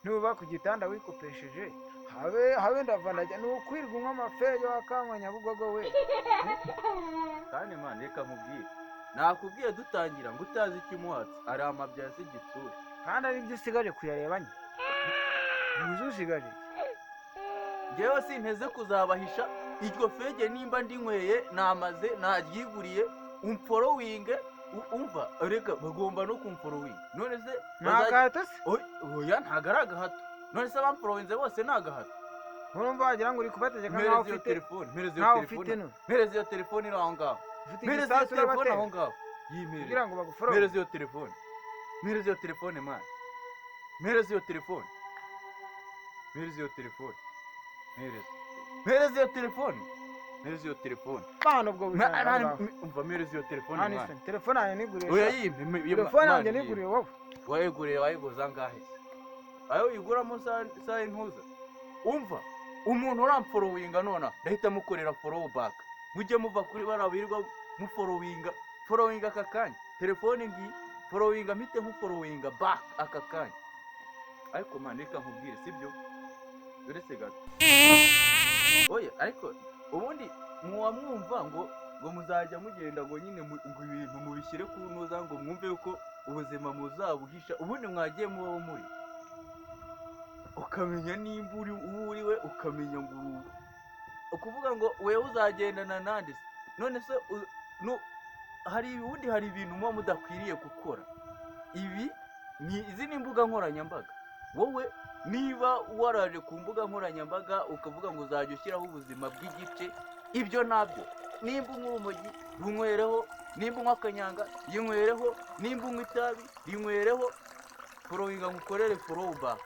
Nuba ku gitanda wikopesheje, habe habe, ndava ndajya, ni ukwirirwa unywa amafeye wakanywa Nyabugogo we. Kandi man, reka nkubwire, nakubwiye dutangira ngo utazi icyo umuhatse ari amabya si igitsure. Kandi ari byo usigaje kuyareba nyine, ntuzi usigaje iki? Njyewe sinteze kuzabahisha iryo fege. Nimba ndinyweye, namaze naryiguriye, umfollowinge. Umva, reka bagomba no kumfollowinga. None se Ni agahato se? Oya, ntabwo ari agahato. None se abamfollowinze bose ni agahato? Urumva wagira ngo uri kubategeka nkaho Mpereza iyo ufite telefone, mpereza iyo nkaho ufite telefone. No Mpereza iyo telefone iri aho ngaho. Ufite Mpereza iyo igisasu telefone urabatera aho ngaho, yimerere. Kugira ngo bagufollowe? Mpereza iyo telefone, mpereza iyo telefone man, mpereza iyo telefone, mpereza iyo telefone, mpereza, mpereza iyo telefone, mpereza iyo telefone. Bana ubwo bujana aho ngaho. Umva, mpereza iyo telefone Hano mwana. Isoni, telefone yanjye niguriye Oya, sha. yimpe Telefone man, yanjye yimpe. niguriye wowe. Wayiguriye, wayiguze angahe se? Ayo uyiguramo sa intuza. Umva, umuntu uramfollowinga nona ndahita mukorera follow back. Mujye muva kuri bariya birirwa mufollowinga followinga aka kanya. Telefone ngiyi, followinga mpite nkufollowinga back aka kanya. Ariko man, reka nkubwire, sibyo? Uretse gato. Oya, ariko ubundi muba mwumva ngo muzajya mugenda ngo nyine ngo ibintu mubishyire ku ntuza, ngo mwumve yuko ubuzima muzabuhisha. Ubundi mwagiye mubaho muri, ukamenya nimba uri uwo uri we, ukamenya ngo ukuvuga ngo wewe uzagendana nande se? None se hari ubundi hari ibintu muba mudakwiriye gukora. Ibi ni izi ni imbuga nkoranyambaga. Wowe niba waraje ku mbuga nkoranyambaga ukavuga ngo uzajya ushyiraho ubuzima bw'igice, ibyo ntabyo. Nimba unywa urumogi, runywereho. Nimba unywa akanyanga, yinywereho. Nimba unywa itabi, rinywereho. Followinga ngukorere follow back.